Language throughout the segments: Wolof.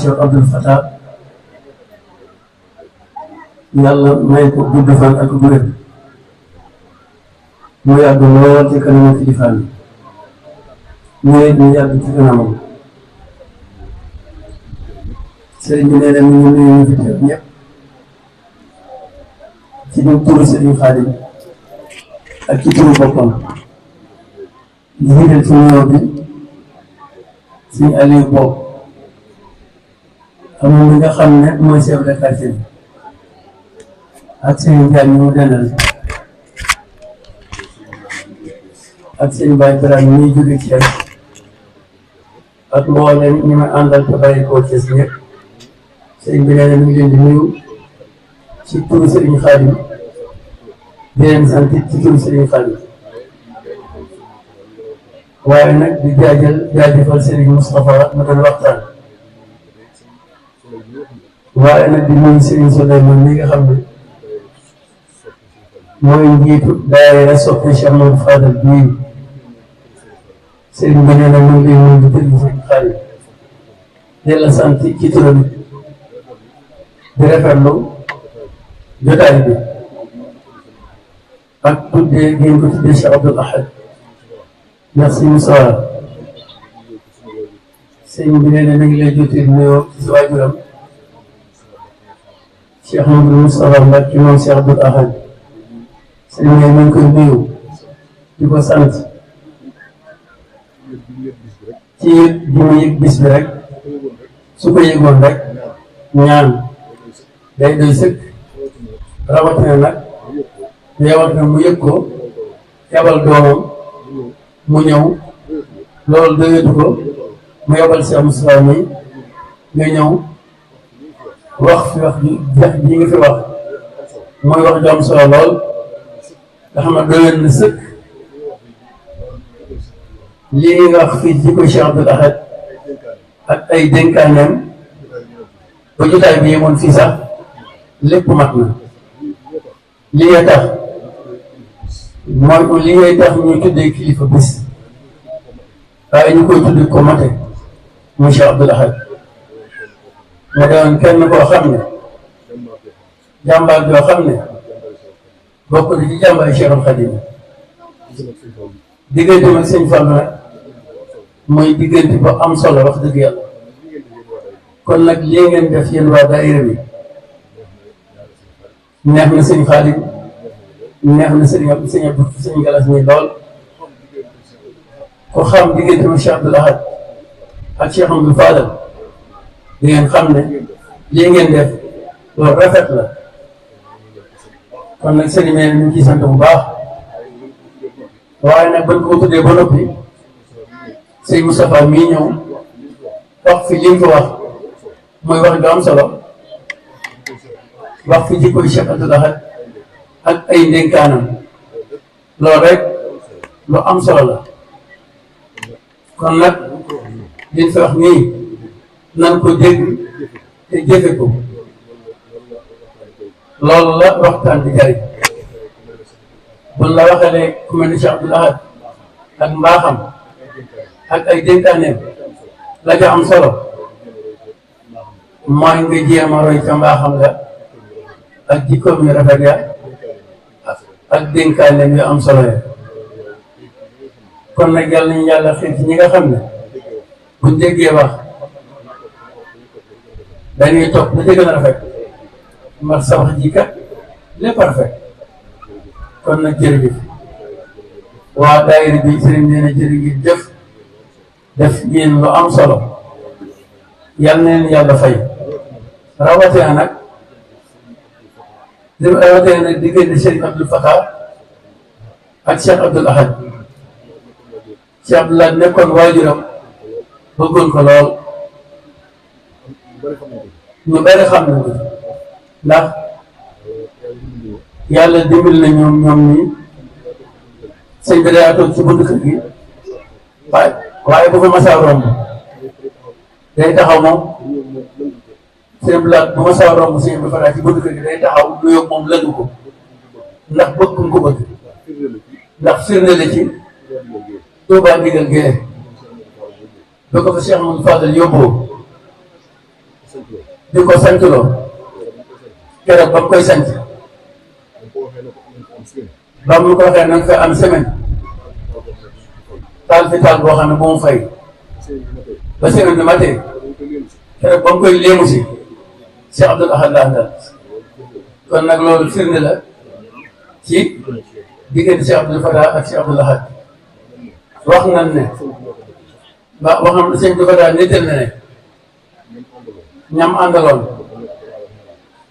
Cheikh Abdoul Fatah yàlla may ko gudd fan ak wér mu yàgg lool ci kanamu kilifaam yi ñu yàgg ci kanamam sëriñ bi nee na ñu ngi nuyu ñu fi teew ñëpp ci ñu turu sëriñ Xaadim ak ci turu boppam di jiital ci nuyoo bi suñu Aliou bopp amul li nga xam ne mooy chef de quartier bi ak seen njaay ñu mu dendal ak seen baay Birame ñuy jóge Thiès ak mboolem ñi ma àndal te bàyyi koo Thiès ñëpp sëriñ bi nee na mi ngi leen di nuyu ci turu sëriñ Xaadim di leen sant ci turu sëriñ Xaadim waaye nag di jaajëfal sëriñ Moustapha ma doon waxtaan waaye nag di nuyu Serigne Souleymane mi nga xam ne mooy njiitu daayira soppe Cheikh Mamadou Fadal bii Serigne bi nee na mu ngi lay nuyu di tëdd Serigne Xaadim di la sant ci turam di rafetlu jotaay bi ak tuddee ngeen ko tuddee Cheikh Abdoul Ahad merci Moussa Serigne bi nee na mi ngi lay jottali nuyoo ci sa waajuram Cheikh Mamadou Moustapha Mbacke moom Cheikh Abdoul Ahad sëriñ bi ñu ngi koy nuyu di ko sant ci yëg bi mu yëg bis bi rek su ko yëgoon rek ñaan day doy sëkk rawatina nag yewat na mu yëg ko yabal doomam mu ñëw loolu doyatu ko mu yabal Cheikh Moustapha mi nga ñëw wax fi wax ji nga fi wax mooy wax ju am solo lool nga xam ne doyoon na sëkk lii nga wax fii ci ko Cheikh Abdoul Ahad ak ay dénkaaneem ba jotaay bi yemoon fii sax lépp mat na li nga tax mooy li ngay tax ñuy tuddee kilifa bis waaye ñu koy tuddee ko mate muy Cheikh Abdoul Ahad ma doon kenn koo xam ne jàmbaar joo xam ne bokk na ci jàmbaar Cheikhul Khadim diggante mag sëñ Fallu nag mooy diggante bu am solo wax dëgg yàlla kon nag lii ngeen def yéen waa daayira bi neex na sëñ Khadim neex na sëñ Galas mi lool ko xam diggante mag Cheikh Abdoul Ahad ak Cheikh Amadou Fadal di ngeen xam ne lii ngeen def loolu rafet la kon nag sëriñ bi ñu ngi ciy sant bu baax waaye nag bañ ko tuddee ba noppi sëñ Moustapha mii ñëw wax fi li nga ko wax mooy wax ju am solo wax fi jikkoy Cheikh Abdoul Ahad ak ay ndénkaanam loolu rek lu am solo la kon nag liñ fi wax nii nan ko dégg te jëfe ko loolu la waxtaan bi jariñ buñ la waxalee ku mel ni Cheikh Abdoul Ahad ak mbaaxam ak ay dénkaaneem la ca am solo mooy nga jéem a roy ca mbaaxam nga ak jikkoom yu rafet ya ak dénkaaneem yu am solo ya kon nag yàlla nañu yàlla xëy ci ñi nga xam ne buñ déggee wax dañuy topp la ca gën a rafet ndax sa wax ji kat lépp rafet kon nag jërëjëf waa daayira bi sëriñ nee na jërëjëf jëf def ngeen lu am solo yal na leen yàlla fay rawatina nag diggante Cheikh Abdoul Fatah ak Cheikh Abdoul Ahad Cheikh Abdoul Ahad nekkoon waajuram bëggoon ko lool ñu bari xam na ko ndax yàlla dimbali na ñoom nii sëñ bi daa toog ci buntu kër gi waaye bu fa masaa romb day taxaw moom seen blaat bu ma saa romb seen bi faraa ci bëgg kër gi day taxaw nuyoo moom lëngu ko ndax bëgg ko bëgg ndax firnde la ci Touba Ndigal Guèye ba ko fa Cheikh Mouhamadou Fadal yóbboo di ko santloo keroog ba mu koy sant ba mu ko waxee nag fa am semaine taal fi taal boo xam ne bu mu fay ba semaine bi matee keroog ba mu koy léemu si Cheikh Abdoul Ahad la àndal kon nag loolu firnde la ci diggante Cheikh Abdoul Fatah ak Cheikh Abdoul Ahad wax nañ ne ba waxam sëñ Abdoul Fatah nettal na ne ñam àndaloon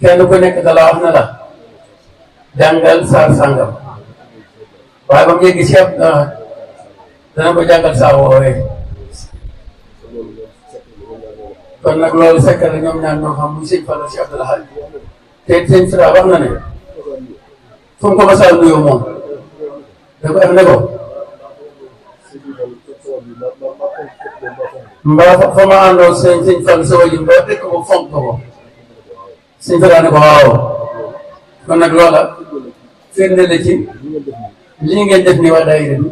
kenn ku nekk dala wax na la jàngal saar sàngam waaye ba mu yegg Cheikh dana ko jàngal saa woowee kon nag loolu sekkal la ñoom ñaar ñoo xam muy sëñ Fallu Cheikh Abdoul Ahad te sëñ Fara wax na ne fu mu ko masal nuyoo moom da ko def ne ko mbaa fa ma àndoon sëñ Fallu sa wajur mbaa dëkk ko fonk ko sëñ Fara ne ko waaw kon nag loola firnde la ci lii ngeen def ni waa daayira bi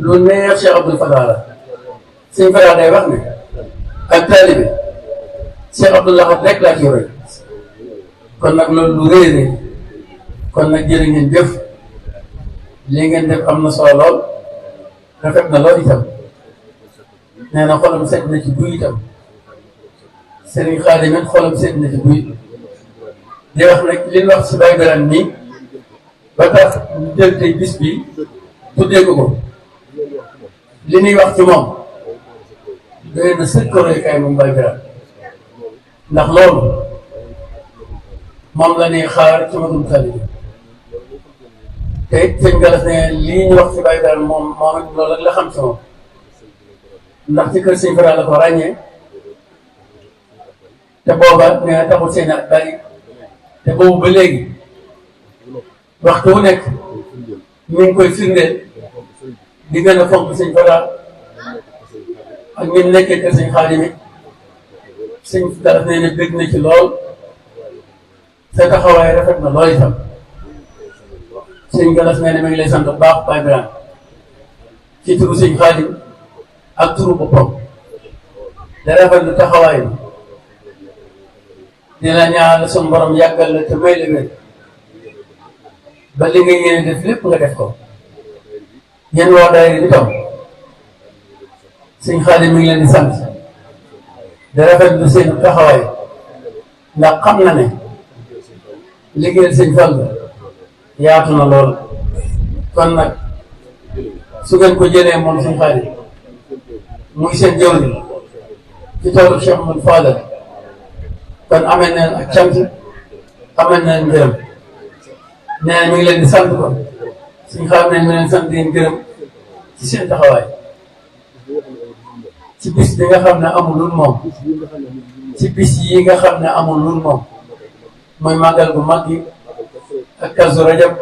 lu neex Cheikh Abdoul Fatah la sëñ Fara day wax ne ak taalibe Cheikh Abdoul Ahad rek laa ci roy kon nag loolu lu rëy rëy kon nag jërë ngeen jëf lii ngeen def am na solo lool rafet na lool itam nee na xolam sedd na ci buy itam Serigne Khadim it xolam sedd na ci buy di wax nag li ñu wax si Baye Birane nii ba tax ñu jël tey bis bi tuddee ko li ñuy wax ci moom doy na sëkk royukaay moom Baye Birane ndax loolu moom la ñuy xaar ci magum taalibe te it sëñ Galas ne lii ñu wax ci Baye Birane moom it loolu rek la xam ci moom ndax ci kër sëñ Fara la ko ràññee te booba nee na taxul seen at bari te boobu ba léegi waxtu wu nekk ñu ngi koy firndeel di gën a fonk sëñ Fara ak ñi nekkee kër sëñ Xaadim it sëñ Galas nee na bëgg na ci lool sa taxawaay rafet na lool itam sëñ Galas nee na mi ngi lay sant bu baax Baye Birane ci turu sëñ Xaadim ak turu boppam da rafet lu taxawaay bi dina ñaan suñu borom yàggal la te may la wér ba li nga yéene def lépp nga def ko yéen waa daayira bi tam sëñ Xaadim mi ngi leen di sant da rafet lu seen taxawaay ndax xam na ne liggéeyal sëñ Fall yaatu na lool kon nag su ngeen ko jëlee moom sëñ Xaadim muy seen jëwriñ ci toolu Cheikh Mouhamadou Fadal kon amee nañ ak cant amee nañ ngërëm nee na mi ngi leen di sant ko suñ xam ne mi leen sant leen gërëm ci seen taxawaay ci bis bi nga xam ne amul lul moom ci bis yi nga xam ne amul lul moom mooy màggal gu mag gi ak Kazu Rajab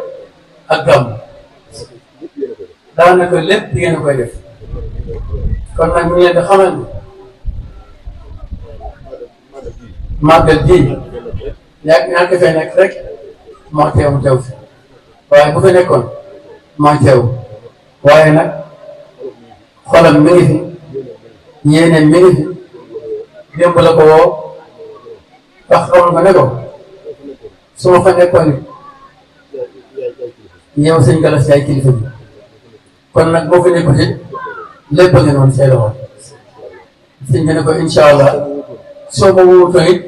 ak gàmm daanaka lépp di ngeen a koy def kon nag ñu ngi leen di xamal ni màggal ji ñaa ko fee nekk rek moo teew mu teew fi waaye bu fi nekkoon moo teew waaye nag xolam mi ngi fi yéene mi ngi fi démb la ko woo wax xamal ko ne ko su ma fa nekkoon ni yow sëñ Galas yaay kilifa bi kon nag boo fi nekkul it lépp a ngi noonu say loxo sëñ bi ne ko incha allah soo ma wuutoo it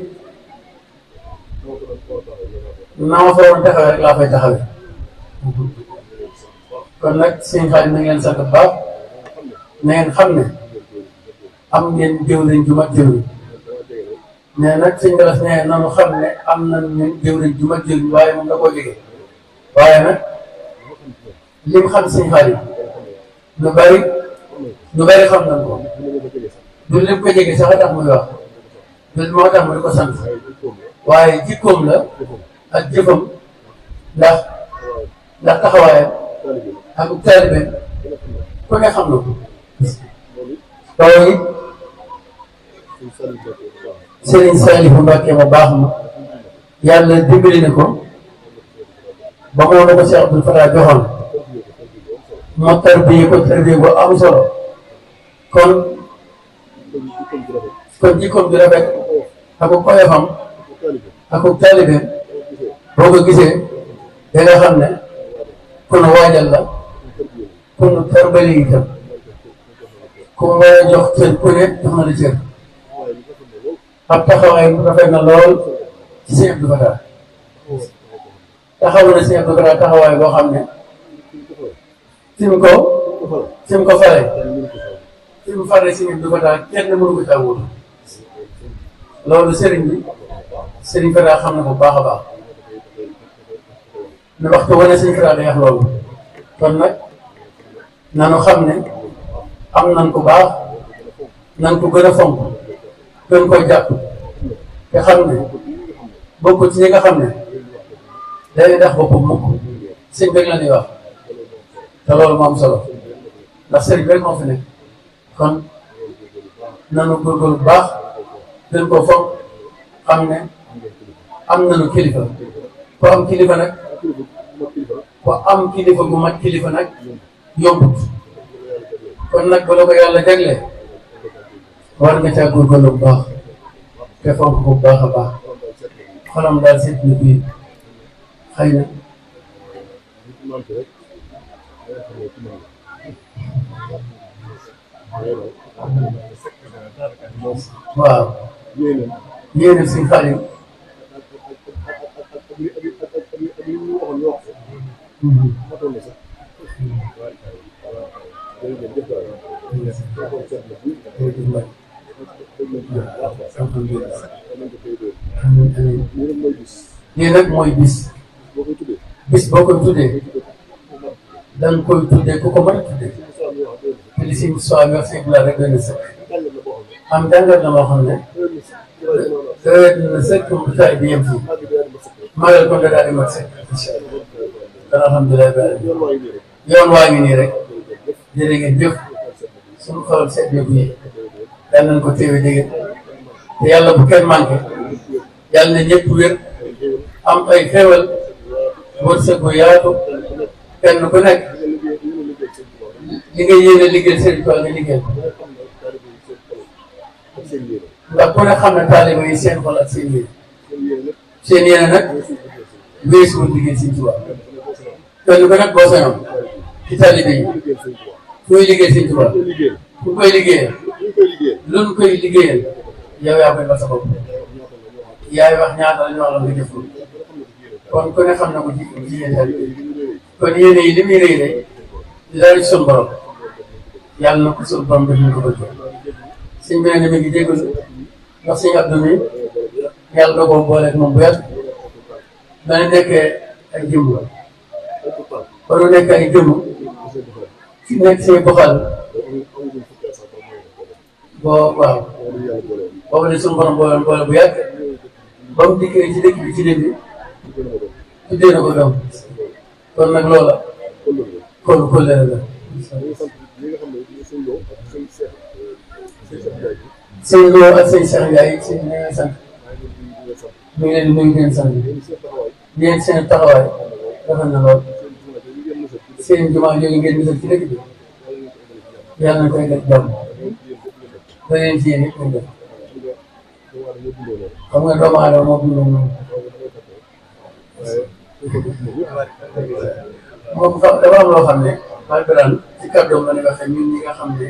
naa ma fa waroon taxawee rek laa fay taxawee kon nag sëñ Xaadim na ngeen sant bu baax na ngeen xam ne am ngeen jëwriñ ju mat jëwriñ mais nag sëñ Galas nee nanu xam ne am nañ ñun jëwriñ ju mat jëwriñ waaye moom da koo jege waaye nag lim xam sëñ Xaadim lu bari xam nañ ko du lépp ko jege sax a tax muy wax du moo tax mu di ko sant waaye jikkoom la ak jëfam ndax taxawaayam ak taalibe ku ne xam na ko loolu it Serigne Saliou Mbacké mu baax ma yàlla dimbali na ko ba moo na ko Cheikh Abdoul Fatah joxoon mu tarbiye ko tarbiye bu am solo kon jikkoom bi rafet ak koyofam ak taalibeem boo ko gisee da nga xam ne kon waajal la kon tarbali itam ku mu war a jox cër ku ne jox na la cër ab taxawaay rafet na lool ci Sëñ Abdou Fatah taxaw na Sëñ Abdou Fatah taxawaay boo xam ne fi mu ko fare fi mu fare Sëñ Abdou Fatah kenn mënu ko caa wuutu loolu sëriñ bi Sëriñ Fatah xam na bu baax a baax ne waxtu wane Sëriñ Fatah day wax loolu kon nag nanu xam ne am nan ko baax nan ko gën a fonk gën ko jàpp te xam ne bokk ci ñi nga xam ne day ndax boppam mukk sëñ bi la ñuy wax te loolu moo am solo ndax sëriñ rek moo fi nekk kon nanu góorgóorlu bu baax gën ko fonk xam ne am nañu kilifa ku am kilifa nag ku am kilifa gu mat kilifa nag yombut kon nag bu la ko yàlla jagle war nga caa góorgóorlu bu baax te fonk ko bu baax a baax xolam daal seet na bii xëy na waaw yéen si xarit lii nag mooy bis boo koy tuddee da nga koy tuddee ku ko mën a tuddee te li si soo wax si la rek doon na sëkk am jàngat na moo xam ne doy na sëkk mu taay bi yem fii magal ko daal di mat sëkk incha allah alhamdulilah yoon waa ngi nii rek jërë ngeen jëf suñu xol seet bi bu yee yal nañ ko téewe dégg te yàlla bu kenn manqué yàlla na ñëpp wér am ay xéwal wërsëg bu yaatu kenn ku nekk li nga yéene liggéey Sëriñ Tuubaa nga liggéey ndax ku ne xam ne taaliba yi seen xol ak seen yéene nag weesuwul liggéey Sëriñ Tuubaa kenn ku nekk boo sañoon ci taaliba yi kuy liggéey Sëriñ Tuubaa ku koy liggéeyal lu ñu koy liggéeyal yow yaa koy ba sa bopp yaay wax ñaata la ñu wax la nga jëf ko kon ku ne xam na ko jigéen taaliba yi kon yéene yi li muy rëy rëy dara ci suñu borom yàlla na ko suñu borom def ñu ko bëgg sëñ bi ne mi ngi jégalu ndax sëñ Abdou mi yàlla da koo booleeg moom bu yàgg dana nekkee ay jëmm ba nu nekk ay jëmm fi nekk say boxal boo waaw boobu ne suñu borom boole bu yàgg ba mu dikkee ci dëkk bi ci dëkk bi tuddee na ko doom kon nag loola kon kóllëre la sëñ Lo ak sëñ Cheikh Ndiaye sëñ ñu ngi sant ñu ngi leen di nuyu di leen sant yéen seen taxawaay rafet na lool seen jumaa jooju ngeen misal ci dëkk bi yàlla na koy def jàmm da leen ci yéen it koy def xam nga doomu aadama moo bindoo noonu moom sax dafa am loo xam ne alquran ci kàddoom la ne waxee ñun ñi nga xam ne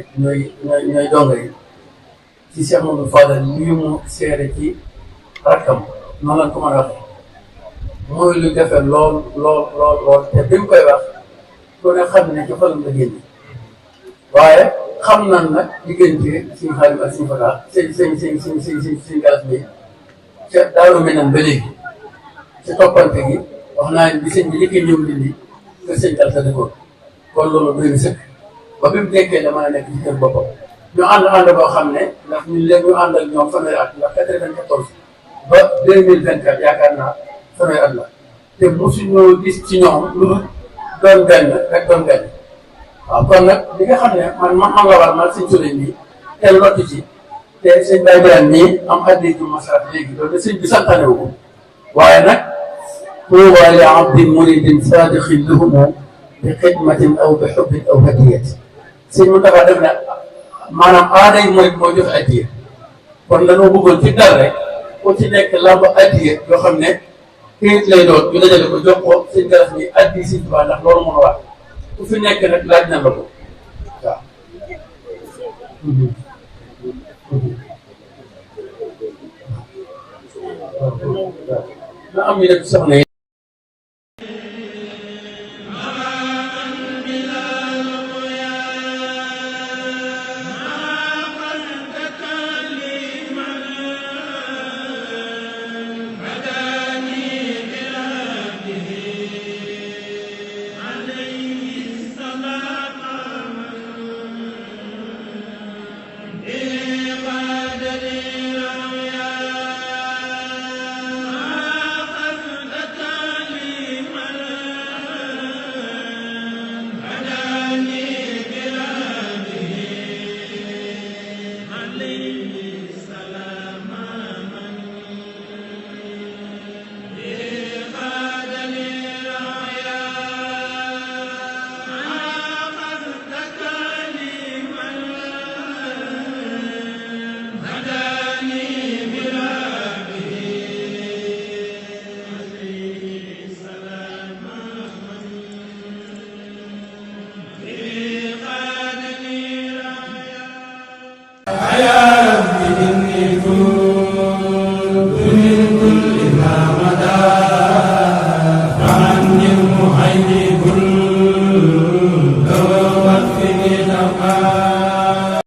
ñooy donga yi ci Cheikh Mamadou Fadal lii mu seere ci rakkam noonu lañ ko mën a waxee mooy lu jafe lool te bi mu koy wax ku ne xam ne ci xolam la génne waaye xam nan nag diggante suñu xarit ak suñu Fatah seen galas bi ca Daaru Minam ba léegi ci toppante gi wax naa ne bi sëñ bi njëkkee ñëw dindi kër sëñ Talta dëkkoon kon loolu doy na sëkk ba bi mu nekkee la mën a nekk ci kër boppam ñu ànd boo xam ne ndax ñun léegi ñu ànd ak ñoom fanweeri at ndax 94 ba 2024 yaakaar naa fanweeri at la te mosuñoo gis ci ñoom lu dul doon benn rek doon benn waaw kon nag li nga xam ne man la war man suñ solañ bi te lottu ci te sëñ Baye Birane nii am addi ju masaat léegi loolu sëñ bi santaane wu ko waaye nag tuuba li abdin muridin saadixin lahumu bi xidmatin aw bi xubbin aw hadiyat sëñ mu taxa def ne maanaam aaday murid moo joxe addiya kon dañoo bëggoon ci dal rek ku ci nekk lamb addiya yoo xam ne këyit lay doon ñu dajale ko jox ko sëñ Galas ni addi sëñ Tuubaa ndax loolu mën a wax ku fi nekk nag laaj na la ko waaw. na am ñu def soxna yi